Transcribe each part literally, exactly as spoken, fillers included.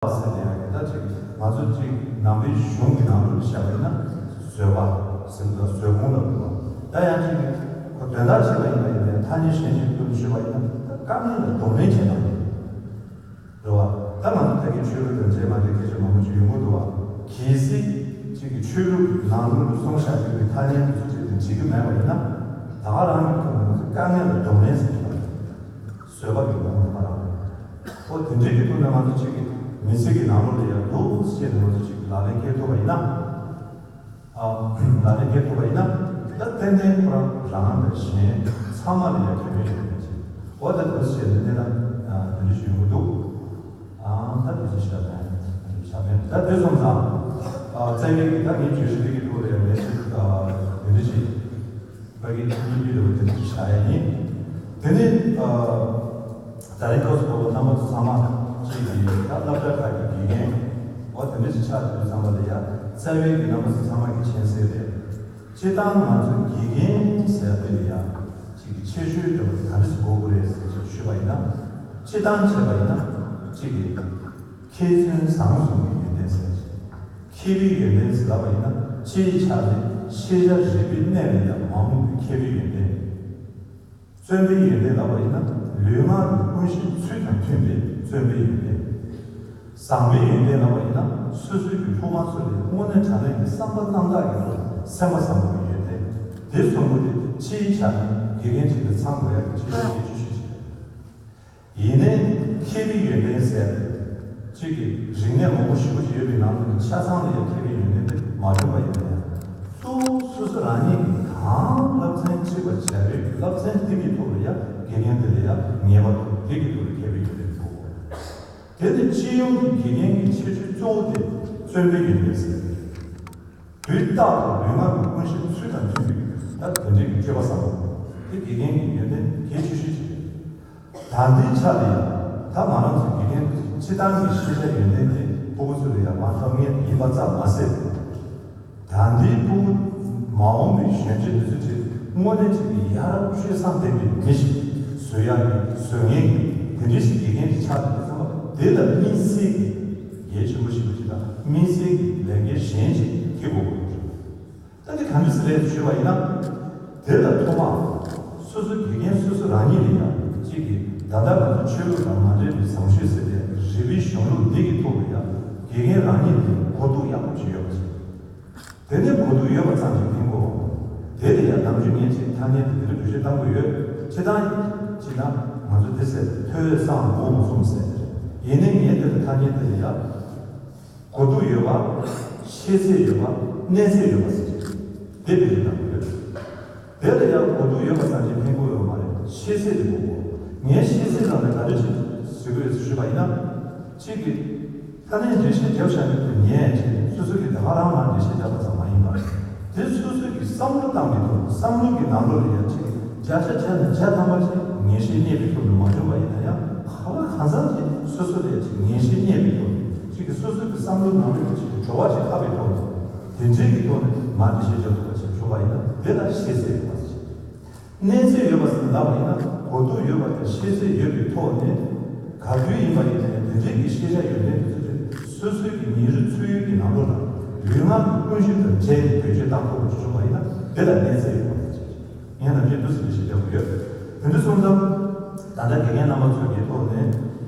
པ་ཟེར་ནས་ཡང་གི་ད་ཅིག་ང་ཚོ་ཅིག་ནང་པའི་གཞུང་གི་ནང་ལོགས་ལ་བཤད་པ་ཡིན་ན་བཟོད་པ་ཟེར་གི་འདུག་བཟོད་སྒོམ་ལབ་འདུག་ད་ཡང་ཅིག་གི་ཁོ་དོན་དག་བྱས་པ་ཡིན་པ་ཡིན་ནའི་ཐ་སྙད་གཞན་ཞིག་ཏུ་ཞུས་པ་ཡིན་ན་ད་དཀའ་ངལ་ལ་གདོང་ལེན་བྱེད་སྟངས་རེད་བ། ད་ང་ཚོ་ད་གི་ཆོས་ལུགས་དང་འབྲེལ་མ་འབྲེལ་སྐད་ཆ་མང་པོ་ཅིག་ཡོང་གི་འདུག་བ། གལ་སྲིད་ཅིག་གི་ཆོས་ལུགས་ནང་ལོགས་ལ་གསུངས་བཞག་ཡོད་པའི་ཐ་སྙད་དེ་ཚོ་ཅིག་དེ་འགྲིག་གི་མེད་པ་ཡིན་ན་ད་ག་རང་གི་ཐོག་ནས་ང་ཚོ་དཀའ་ངལ་ལ་གདོང་ལེན་ཟེར་གྱི་ཡོད་རེད། བཟོད་པ་གི་ངོ་བོ་དེ་ག་རང་རེད། ཨོ་དེ་འདྲའི་གི་ཐོག་ནས་ང་ཚོ་གཅིག་གི་མི་ཚེ་གི་ནང་ལོགས་ལ་ཡང་འདུག་ཅེས་ནས་ང་ཚོ་གཅིག་གི་ལག་ལེན་འཁེལ་ཐུབ་པ་ཡིན་ན། ཨ་ལག་ལེན་འཁེལ་ཐུབ་པ་ཡིན་ན། ད་ཏན་ཏན་ཁོ་རང་རང་དང་གཞན་ཚང་མ་ལ་ཡང་ཁེ་ཕན་ཡོད་པ་ཅིག་ཨོ་ད་འདུག་ཅེས་ནས་གནས་སྟངས་དེ་འདྲ་ཞིག་ཡོང་གི་འདུག་ཨ་ད་དེ་ཚོ་ཤ་ཚ་ཡིན་ཤ་ཚ་ཡིན་ད་དེ་སོང་ཙང་། ཨ་རྩ་བའི་གི་ད་ངའི་བརྗོད་གཞི་འདི་གི་ཐོག་ལ་ཡང་ངས་ཅིག་ཨ་དེ་འདྲ་ཞིག་ཕ་གི་ཐུགས་ཀྱི་ལོ་དེ་ཚོ་བྱ་ཡ་ཡིན། དེ་ནི་ཨ་ད་རིང་ཐོག་སོ་པོ་རྣམ་པ་ཚོ་ཚང་མ་གཅིག་གིས་ད་སློབ་གྲྭ་ཁག་གི་དགེ་རྒན་འོ་དེ་འདྲ་ཞིག་ཆགས་ཡོད་ཙང་པ་ལ་ཡ་རྩ་བའི་གི་རྣམ་པ་ཚོ་ཚང་མ་གི་མཁྱེན་གསལ་རེད། སྤྱིར་བཏང་ང་ཚོ་དགེ་རྒན་ཟེར་དེ་ལ་ཡ་གཅིག་གི་ཆེ་ཤོས་དེ་ག་འདྲ་ཞིག་དགོས་ཀྱི་རེད་ཟེར་ཞུས་པ་ཡིན་ན། སྤྱིར་བཏང་བྱས་པ་ཡིན་ན་གཅིག་གི་མཁས་བཙུན་བཟང་གསུམ་གྱི་ཡོན་ཏན་ཟེར་ཞིང་། མཁས་པའི་ཡོན་ཏན་ཟེར་ལབ་པ་ཡིན་ན་སྤྱིའི་ཆ་ནས་ཤེས་བྱ་རིག་པའི་གནས་ལ་ཡང་མ་རྨོངས་པའི་མཁས་པའི་ཡོན་ཏན། བརྩོན་པའི་ཡོན་ཏན་ལབ་པ་ཡིན་ན་ལུས་ངག་གི་ཀུན་ཤེས་ཚུལ་དང་མཐུན་པའི་བརྩོན་པའི་ཡོན་ཏན། བཟང་པོའི་ཡོན་ཏན་ལབ་པ་ཡིན་ན་སོ་སོའི་གི་སློབ་མ་ཚོ་ལ་དངོས་གནས་དྲང་གནས་ཀྱི་བསམ་པ་རྣམ་དག་གི་ཐོག་སེམས་པ་བཟང་པོའི་ཡོན་ཏན། དེ་གསུམ་པོ་དེ་སྤྱིའི་ཆ་ནས་དགེ་རྒན་ཅིག་ལ་ཚང་དགོས་ཡག་གི་ཆེ་ཤོས་ཀྱི་ཆོས་ཤིག་བྱེད། ཡིན་ནའི་མཁས་པའི་ཡོན་ཏན་ཟེར། གཅིག་གི་རིག་གནས་མང་པོ་ཞེ་པོ་ཅིག་ཡོད་པའི་ནང་དུ་ཆ་ཚང་ལ་ཡང་མཁས་པའི་ཡོན་ཏན་དེ་མ་བྱུང་བ་ཡིན་ན་ཡང་། གཙོ་བོ་སོ་སོ་རང་ཉིད་ཀྱིས་གང་སློབ་ཚན་ཁྲིད་པར་བྱ་བའི་སློབ་ཚན་དེ་གི་ཐོག་ལ་ཡང་དགེ་རྒན་དེ་ལ་ཡང་ངེས་པར་དུ་དེ་གི་ཐོག་ལ་མཁས་པའི་ཡོན་ཏན་དགོས། དེ་ནི་སྤྱི་ཡོངས་ཀྱི་དགེ་རྒན་གྱི་ཁྱད་ཆོས་གཙོ་བོ་དེ་བརྩོན་པའི་ཡོན་ཏན་ཟེར། དུས་རྟག་ཏུ་ལུས་ངག་གི་ཀུན་ཤེས་ཚུལ་དང་མཐུན་པའི་ད་དེ་འདྲའི་གི་སྤྱོད་པ་བཟང་པོ་དེ་དགེ་རྒན་གྱི་ཡོན་ཏན་གལ་ཆེ་ཤོས་ཤིག་རེད། ད་ལྟའི་ཆ་ལ་ཡང་ད་ང་རང་ཚོ་དགེ་རྒན་སྤྱི་བཏང་གི་ཤེས་བྱ་ཡོན་ཏན་དེ་ཕྲུ་གུ་ཚོ་ལ་ཡང་མ་ཐོབ་ངེས་ཡིན་པ་ཙམ་མ་ཟད། ད་ལྟའི་ཕྲུ་གུ་མ་འོངས་པའི་གཞོན་སྐྱེས་འདི་ཚོ་དེ་དངོས་གནས་ཅིག་གི་ཡ་རབས་སྤྱོད་བཟང་ལྡན་པའི་མི་ཞིག་བཟོ་ཡག་གི་བཟོ་ངེས་ཀྱི་དེ་འདྲའི་ཞིག་དགེ་རྒན་ཅིག་ཆགས་ཐུབ་པ་ཚང་མ་དེ་ལ་དམིགས་བསལ་གྱི་གལ་ཆེན་པོ་ཞིག་ཅིག་དང་དམིགས་བསལ་གྱི་ལས་འགན་གཞན་ཞིག་འཁྱེར་དགོས་པ་རེད། ད་འདི་ག་འདྲ་ཟེར་རེད་ཞུས་པ་ཡིན་ན། དེ་ལ་ཐོག་མར་སོ་སོ་དགེ་རྒན་སོ་སོ་རང་ཉིད་ལ་ཡང་གཅིག་གིས་ད་ལྟ་ང་ཚོ་ཆོས་ལུགས་དང་མ་འབྲེལ་བའི་བཟང་སྤྱོད་ཟེར་ཏེ་རིག་པའི་གཞུང་ལུགས་འདི་གི་ཐོག་ལ་ཡང་དགེ་རྒན་རང་ཉིད་ལ་གོ་རྟོགས་ཡག་པོ་ཅིག་ཡོད་པ་ཞིག་དེ་ནས་གོ་རྟོགས་ཡོད་པ་ཙམ་གྱིས་ཕན་གོ། དེ་ལ་ཡང་ནམ་རྒྱུན་ངས་ཅིག་ཐ་སྙད་དེ་འདི་འདྲ་བེད་སྤྱོད་བཏང་གི་ཡོད། སྤྱིར་བཏང་ཅིག་ན་ང་ཚོ་དེ་ཟེར་ཐོས་བསམ་སྒོམ་གསུམ་ཟེར་ཏེ་རེད། ཡིན་ནའི་ངས་དེ་ལ་ཐ་སྙད་དེ་ལ་ཡང་། གོ་རྟོགས་ཡོད་པ། ཤེས་ཚད་ཡོད་པ། གནས་ཚད་ཡོད་པ་ཟེར་གྱི་དེ་བེད་སྤྱོད་གཏང་དགོས་ཡོད། དེ་ལ་ཡང་གོ་རྟོགས་ཡོད་པ་ཙམ་གྱིས་ཕན་གྱི་ཡོད་མ་རེད། ཤེས་ཚད་དེ་དགོས་གོ། ངས་ཤེས་ཚད་ལ་ནི་ག་འདྲ་ཞིག་ཟེར་དགོས་ཡོད་ཞུས་པ་ཡིན་ན། གཅིག་གིས་ད་ནས་འགྲེལ་བཤད་བརྒྱབ་བཞག་ནས་དུ་ཉན་ཅེས་སོ་སོ་གིས་ད་ག་རང་མར་འགྲེལ་བཤད་བརྒྱབ་པ་ཙམ་མ་ཡིན་པར། དེ་སོ་སོ་གིས་བསམ་བློ་བཏང་གི་འདུག་བསམ་བློ་གི་ནང་ལོགས་ལ་ཡང་གཅིག་གིས་བརྒྱ་ཆ་བརྒྱ་ནས་བརྒྱ་ཐམ་པ་ཅིག་ངེས་ཤེས་རྙེད་པའི་ཐོག་ནས་མ་བྱུང་བ་ཡིན་ན་ཡང་། གང་ལ་གང་འཚམ་གྱིས་སོ་སོ་ལ་ཅིག་ངེས་ཤེས་རྙེད་པའི་ཐོག་ནས་ཅིག་གིས་སོ་སོ་གི་བསམ་བློ་ནང་ལོགས་ལ་ཅིག་གི་བྲོ་བ་ཅིག་ཁ་བའི་ཐོག་ནས་དེ་འདྲའི་གི་ཐོག་ནས་མར་འགྲེལ་བཤད་རྒྱག་ཐུབ་པ་ཞིག་བྱུང་བ་ཡིན་ན་དེ་ལ་ཤེས་ཚད་ཡོད་པ་ཞིག་གནས་ཚད་ཡོད་པ་ཟེར་ལབ་པ་ཡིན་ན་གོ་རྟོགས་ཡོད་པ་དང་ཤེས་ཚད་ཡོད་པའི་ཐོག་ནས་ག་དུས་ཡིན་པ་ཡིན་ནའི་དེ་འདྲའི་གི་ཤེས་བྱ་ཡོན་ཏན་དེ་ཚོ་དེ་སོ་སོའི་གི་ཉིན་རེ་འཚོ་ཡུལ་གི་ནང་ལོགས་ལ་ལུས་ངག་གི་ཀུན་སྤྱོད་དང་འབྲེལ་ནས་བེད་སྤྱོད་བཏང་ཐུབ་པ་ཞིག་བྱུང་བ་ཡིན་ན་དེ་ལ་གནས་ཚད་ཡོད་པ་རེད། ངས་ནམ་རྒྱུན་འདུག་སེ་འགྲེལ་བཤད་རྒྱག་གི་ཡོད། དེ་འདྲ་སོང་ཙང་། ད་ལྟ་དགེ་རྒན་རྣམ་པ་ཚོ་གི་ཐོག་ནས།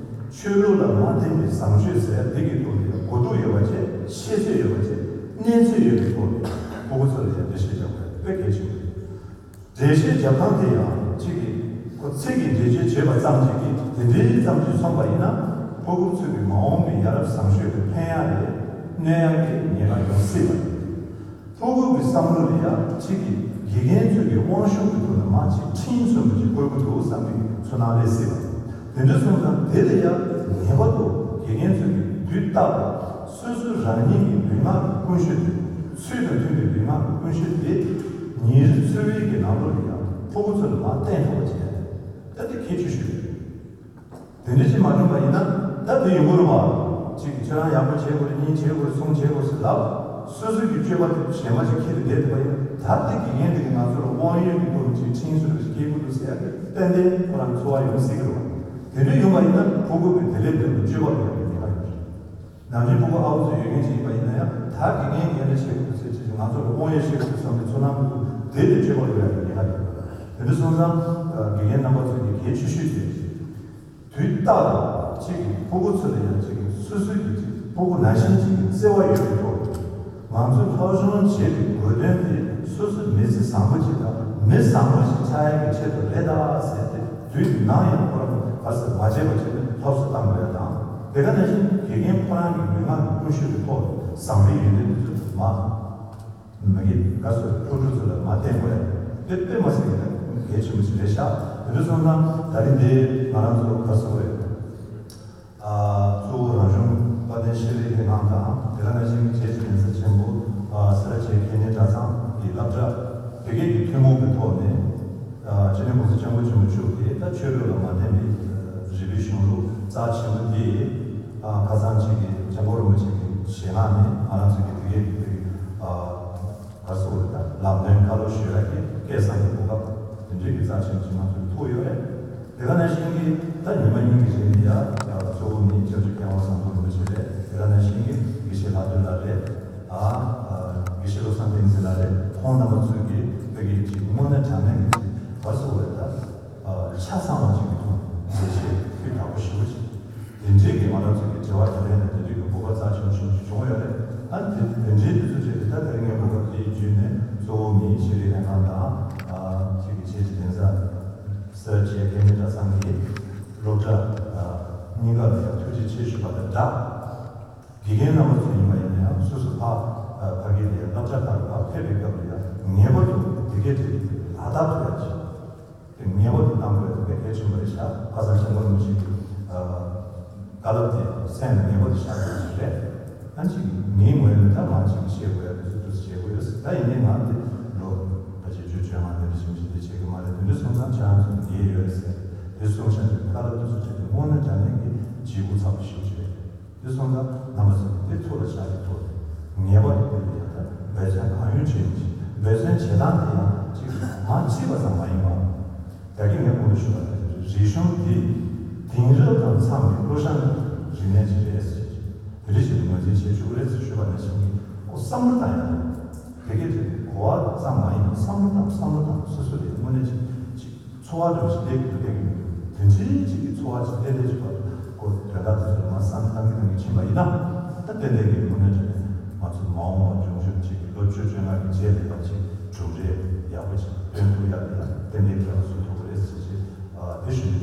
ཆོས་ལུགས་ལ་མ་བརྟེན་པའི་བཟང་སྤྱོད་ཟེར་དེ་གི་ཐོག་ནས་གོ་རྟོགས་ཡོད་པ་བྱས་ཤེས་ཚད་ཡོད་པ་བྱས་གནས་ཚད་ཡོད་པའི་ཐོག་ནས་ཕྲུ་གུ་ཚོ་ལ་ཡང་འགྲེལ་བཤད་རྒྱག་དགོས་དཔེ་གལ་ཆེན་པོ་རེད། འགྲེལ་བཤད་རྒྱབ་སྟངས་དེ་ཡང་གཅིག་གིས་ཁོ་ཚིག་གི་འགྲེལ་བརྗོད་བྱས་པ་ཙམ་གཅིག་གིས་དེ་འདྲའི་ཙམ་གྱིས་མཚོན་པ་ཡིན་ན་ཕྲུ་གུ་ཚོ་གི་མ་འོངས་པའི་ཡ་རབས་བཟང་སྤྱོད་དུ་ཕན་ཡག་རེད་གནོད་ཡག་གི་ཉེན་ཁ་ཡོང་སྲིད་པ་རེད། ཕྲུ་གུ་གི་བསམ་བློ་ལ་ཡང་གཅིག་གིས་དགེ་རྒན་ཚོས་ཀྱི་དབང་ཤུགས་ཀྱི་ཐོག་ནས་མ་གཅིག་ཁྲིམས་མཚོན་པ་ཅིག་བཀོད་ཀྱི་འདུག་བསམ་པའི་ཚོར་སྣང་སླེབས་སྲིད་པ། དེ་འདྲ་སོང་ཙང་དེ་ལ་ཡང་ངེས་པར་དུ་དགེ་རྒན་ཚོས་ཀྱི་དུས་རྟག་ཏུ་སོ་སོ་རང་ཉིད་ཀྱི་ལུས་ངག་གི་ཀུན་སྤྱོད་དེ་ཚུལ་དང་མཐུན་པའི་ལུས་ངག་གི་ཀུན་སྤྱོད་དེ་ཉིན་རེ་འཚོ་བའི་གི་ནང་ལོགས་ལ་ཡང་ཕྲུ་གུ་ཚོ་ལ་མར་བསྟན་ཐུབ་པ་བྱས་ད་དེ་གལ་ཆེ་ཤོས་རེད། དེ་འདྲ་ཅིག་མ་བྱུང་བ་ཡིན་ན་ད་དེ་ཡོང་གི་རེད་བ། གཅིག་གིས་ཁྱེད་རང་ཡག་པོ་བྱེད་དགོས་རེད། གཉིས་བྱེད་དགོས་རེད། གསུམ་བྱེད་དགོས་རེད་ཟེར་ལབ། སོ་སོ་གི་སྤྱོད་པ་དེ་གཞན་པ་ཅིག་ཁྱེར་ཏེ་བསྡད་ཐུབ་པ་ཡིན་ན་ད་ལྟའི་དགེ་རྒན་དེ་གིས་ང་ཚོ་ལ་དབང་ཡོད་ཀྱི་ཐོག་ནས་ཅིག་ཁྲིམས་སྲོལ་ཞིག་སྐྱེལ་དགོས་འདུག་ཟེར་ཡག་གི་ཏན་ཏན་ཁོ་རང་ཚོར་བ་ཡོང་སྲིད་ཀྱི་རེད་བ། དེ་འདྲ་ཡོང་བ་ཡིན་ན་ཕྲུ་གུ་གི་དེ་ལས་ལྡན་པའི་སྤྱོད་པ་ལ་ཡང་ཉེན་ཁ་ཡོད་རེད། ནམ་རྒྱུན་ཕྲུ་གུ་ཨ་བོ་ཚོ་ཡོད་མཁན་ཅིག་ཡིན་པ་ཡིན་ན་ཡང་ད་དགེ་རྒན་ག་འདྲ་བྱེད་དགོས་ཟེར་ཅིག་ང་ཚོ་ལ་དབང་ཡོད་བྱེད་དགོས་བསམ་པའི་ཚོར་སྣང་མི་འདུག་དེ་ལས་སྤྱོད་པ་ལོས་ཡག་གི་ཉེན་ཁ་ཡོད། དེ་འདྲ་སོང་ཙང་དགེ་རྒན་རྣམ་པ་ཚོས་ཀྱི་གལ་ཆེ་ཤོས་དེ། དུས་རྟག་ཏུ་གཅིག་གིས་ཕྲུ་གུ་ཚོ་ལ་ཡང་གཅིག་གིས་སོ་སོའི་གི་གཅིག་ཕྲུ་གུ་ནང་བཞིན་གཅིག་གི་བརྩེ་བ་ཡོད་པའི་ཐོག་ང་ཚོས་སློབ་སྦྱོང་བྱེད་པའི་དགོས་དོན་དེ་སོ་སོའི་མི་ཚེ་བཟང་པོ་ཅིག་དང་མི་བཟང་པོ་ཞིག་ཆགས་ཡག་གི་ཆེད་དུ་རེད་ད་ཟེར་ཏེ་དུས་ནམ་ཡང་ཁོ་རང་ག་ས་མ་བརྗེད་པ་བྱས་ཏེ་སློབ་གསོ་བཏང་དགོས་ཡ་དང་། དེ་ག་ནང་བཞིན་དགེ་རྒན་ཁོ་རང་གི་མི་དམངས་ཀྱི་ཀུན་སྤྱོད་ཀྱི་ཐོག་ནས་བཟང་པོའི་ཡོན་ཏན་དེ་ཚོ་མ། མ་གི་ག་སོ་ཕྲུ་གུ་ཚོ་ལ་མ་བསྟན་དགོས་ཡ། དེ་དཔེ་མ་སྲིད་ཀྱི་གལ་ཆེན་པོ་ཞིག་རེད་ཤག་དེ་འདྲ་སོང་ཙང་ད་རིང་འདི་ང་རང་ཚོ་ག་སོ་རེད། ཨ་གཙོ་བོ་རང་གཞུང་དཔལ་ལྡན་ཤེས་རིག་ལྷན་ཁང་དང་དེ་ག་ནང་བཞིན་གྱི་རྗེས་སུ་ལེན་ས་ཆེན་པོ་ཨ་སེ་ར་བྱེས་ཁེ་ནི་གྲྭ་ཚང་གི་སློབ་གྲྭ་དེ་གའི་གི་ཐུན་མོང་གི་ཐོག་ནས་ཨ་སྤྱི་ནོར་༸གོང་ས་༸སྐྱབས་མགོན་ཆེན་པོ་མཆོག་གིས་ད་ཆོས་ལུགས་ལ་མ་བརྟེན་པའི་རིག་པའི་གཞུང་ལུགས་རྩ་ཆེན་པོ་འདི་ཨ་ཁ་སང་ཅིག་གི་སྐྱབས་མགོན་རིན་པོ་ཆེ་གི་ཞལ་སྔ་ནས་ང་རང་ཚོ་གི་དེ་གའི་གི་ཨ། ག་སོ་རེད་ད་ལམ་སྟོན་བཀའ་སློབ་ཞུ་ཡག་གི་སྐལ་བཟང་གི་གོ་སྐབས་དེ་འདྲའི་གི་རྩ་ཆེན་པོ་ཅིག་ང་ཚོར་ཐོབ་ཡོད་རེད། དེ་ག་ནང་བཞིན་གྱི་ད་ཉི་མ་གཉིས་ཀྱི་རིང་ལ་ཡ་གཙོ་བོ་ནི་སྐྱབས་རྗེ་མཁས་དབང་ཟམ་གདོང་རིན་པོ་ཆེ་རེད། དེ་ག་ནང་བཞིན་གྱི་དགེ་བཤེས་ལྷག་རྡོར་ལགས་རེད། ཨ་དགེ་བཤེས་བློ་བཟང་བསྟན་འཛིན་ལགས་རེད། ཁོང་རྣམ་པ་ཚོས་ཀྱི་བོད་ཀྱི་ཅིག་དངོས་གནས་དྲང་གནས་ཀྱི་ཅིག་ག་སོ་རེད་ད། ཆ་ཚང་བ་ཅིག་གི་ཐོག་ནས་འགྲེལ་བཤད་ཐུགས་དག་པོ་ཞེ་པོ་ཅིག་དེ་འདྲའི་གི་ང་རང་ཚོ་གི་དྲི་བ་དྲིས་ལན་དང་དེ་འདྲའི་གི་གོ་སྐབས་རྩ་ཆེན་པོ་ཞེ་པོ་ཅིག་བྱུང་ཡོད་རེད། ཨ་ནི་དེ་དེ་འདྲའི་དུས་ཚོད་ཅིག་རེད། ད་དེ་རིང་ངས་གོ་སྐབས་དེ་བརྒྱུད་ནས་གཙོ་བོ་ངའི་ཤེས་རིག་ལྷན་ཁང་དང་ཨ་ཅིག་གི་རྗེས་ཀྱི་གདན་ས་སེ་ར་བྱེས་ཁེ་ནི་གྲྭ་ཚང་གི་སློབ་གྲྭ་ཨ་གཉིས་ཀ་ལ་ཡང་ཐུགས་རྗེ་ཆེ་ཞུ་བ་དང་སྦྲགས། དགེ་རྒན་རྣམ་པ་ཚོ་ཡིན་པ་ཡིན་ན་ཡང་སོ་སོ་ཕར་ཕ་གི་ལ་ཡང་སློབ་གྲྭ་ཁག་ལ་ཕར་ཕེབས་པའི་སྐབས་ལ་ཡང་ངེས་པར་དུ་དེ་གའི་དེ་ལ་བརྟག་ཐུབ་ཡ་ཅིག་དེ་ངེས་པར་དུ་བཏང་དགོས་དེ་གལ་ཆེན་པོ་རེད་ཤག་ཁ་སང་སྐྱབས་མགོན་རིན་པོ་ཆེ་གི་བཀའ་སློབ་དེ་སེམས་ལ་ངེས་པར་དུ་བཞག་དགོས་ཅིག་རེད། ཨ་ཅིག་ངའི་ངོས་ནས་ད་མང་ཅིག་བཤད་དགོས་ཡ་དེ་ཚོ་ཏོག་ཙམ་བྱེད་དགོས་ཡོད། ད་ཡིན་ནའི་ང་དེ་ལོ་ཕལ་ཆེར་བཅུ་བཅོ་ལྔ་དེ་འདྲ་ཞིག་ཞིག་དེ་བྱེད་ཀྱི་མ་རེད། དེ་འདྲ་སོང་ཙང་ཁྱེད་རང་ཚོ་ལ་ཡས་ཡོད་རེད་ཟེར། དེ་སོང་ཙང་བཀའ་སློབ་དེ་ཚོ་བྱེད་དུས་དངོས་གནས་དྲང་གནས་ཀྱི་ལྗིད་ཁོག་ཚ་པོ་ཞིག་རེད། དེ་སོང་ཙང་རྣམ་པ་ཚོས་དེ་ཐུགས་ལ་བཞག་གི་ཐོག་ངེས་པར་དུ་དེ་ལ་ཡང་ད་འབད་བརྩོན་གང་ཡོང་བྱེད་ཀྱི་འབད་བརྩོན་བྱེད་སྟངས་དེ་ཡང་གཅིག་མ་གཅིག་པ་ཙམ་མ་ཡིན་པ། ད་གིན་ངས་གོང་དུ་ཞུས་པ་ལྟར་རིག་གཞུང་འདི་དེང་རབས་དང་འཚམས་པའི་ཀློག་བྱང་གི་རིག་གནས་ཅིག་རེད་ཟེར་གྱི་དེ་འདྲ་ཞིག་ཏུ་ངོས་འཛིན་བྱེད་ཆོག་གི་རེད་ཟེར་ཞུས་པ་ནང་བཞིན་གྱི་ཁོ་བསམ་བློ་བཏང་ཡག་རེད། དེ་གས་དེ་གོ་བ་ཙམ་མ་ཡིན་པར་བསམ་བློ་བཏང་བསམ་བློ་བཏང་སོ་སོ་ལས་དངོས་གནས་ཅིག་ཅིག་འཚོ་བ་འདྲ་བོ་ཞིག་སླེབས་ཀྱི་འདུག་སླེབས་ཀྱི་འདུག་དེ་འདྲའི་ཅིག་གི་འཚོ་བ་ཅིག་སླེབས་སླེབས་ཅིག་བར་དུ་ཁོ་དོན་དག་དེ་ཚོ་ལ་མ་བསམ་བློ་བཏང་གི་བཏང་གི་ཕྱིན་པ་ཡིན་ན། ད་ཏན་ཏན་གྱི་དངོས་གནས་དྲང་གནས་ང་ཚོ་མ་འོངས་པ་འབྱུང་འགྱུར་ཅིག་གི་ལོ་བཅུ་བཅོ་ལྔ་གི་རྗེས་ལ་ཡང་ཅིག་གྲུབ་འབྲས་ཡག་པོ་ཅིག་སྟོན་ཐུབ་ཡག་ལ་ཡང་ཏན་ཏན་ཁྱད་པར་བཟོ་ཐུབ་ཀྱི་རེད་ཟེར་ཅིག་ཨ་དེ་ཞུ་ནས་